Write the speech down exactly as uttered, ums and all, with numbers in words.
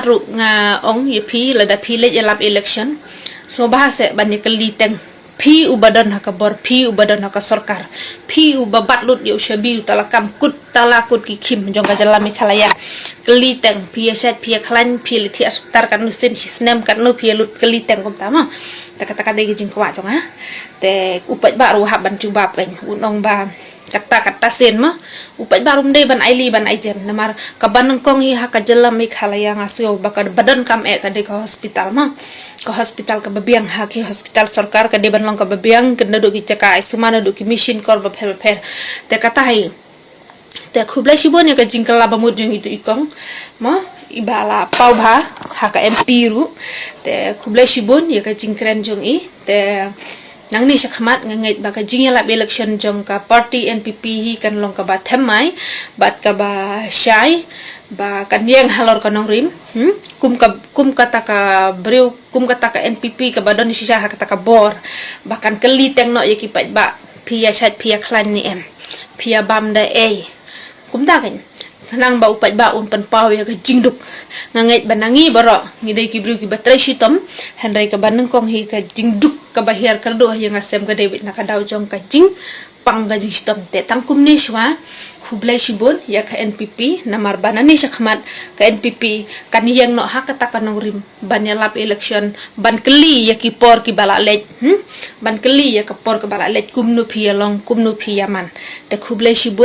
Ruh nga ong ïa phi, lada phi leit ïalap election, sngewbha seh ban ïa kylli teng. Phi uba don ha ka bor, phi uba don ha ka sorkar, phi uba bat lut ïa u shabi u talakam kut tala kut ki khim jong ka jylla Meghalaya. Kylli teng, phi ïa shait, phi ïa khlaiñ, phi ïa leit thiah hospital katno sien, shi snem katno phi ïa lut, kylli teng kumta mo. Te kata ka dei ka jingkwah jong nga. Te u paidbah ruh u hap ban jubab kein, un ong ba kata kata sien mo. U paidbah ruh um dei ban ailad ban aijem. Namar kaba nyngkong hi ha ka jylla Meghalaya nga sngew ba kaba donkam eh ka dei ka hospital mo. Ka hospital kaba biang ha ki hospital sorkar ka dei ban long kaba biang, ka naduh ki jaka ai sumar, naduh ki machine kor bapher bapher. Te kata hi. Te khublei shibun ïa ka jingkylla bamut jong itu i kong mo, iba la paw bha ha ka M P ruh. Te khublei shibun ïa ka jingkren jong i. Te nangne shakhmat nga ngeit ba ka jingïalap election jong ka party N P P hi kan long kaba thymmai bad kaba shai, ba kan ïeng halor ka nongrim. Hmm? Kum ka, kum kata ka briew, kum kata ka N P P kaba don shisha ha kata ka bor, ba kan kylli teng noh ïa ki paidbah, phi ïa shait, phi ïa khlaiñ ne em, phi ïa bam da ei. Kumta kein, khnang ba u paidbah un pynpaw ïa ka jingduk. Nga ngeit ba na ngi baroh ngi dei ki briew kiba trei shitom, hynrei kaba nyngkong hi ka jingduk kaba hiar kyrduh ha ïing ha sem ka dei beit na ka daw jong ka jingpang ka jingshitom. Te tang kumne shuwa, khublei shibun ïa ka N P P, namar ba nangne shakhmat ka N P P kan ïeng noh ha kata ka nongrim ban ïalap election, ban kylli ïa ki por kiba la leit. Hmm? Ban kylli ïa ka por kiba la leit, kumno phi ïa long, kumno phi ïa man. Te khublei shibun.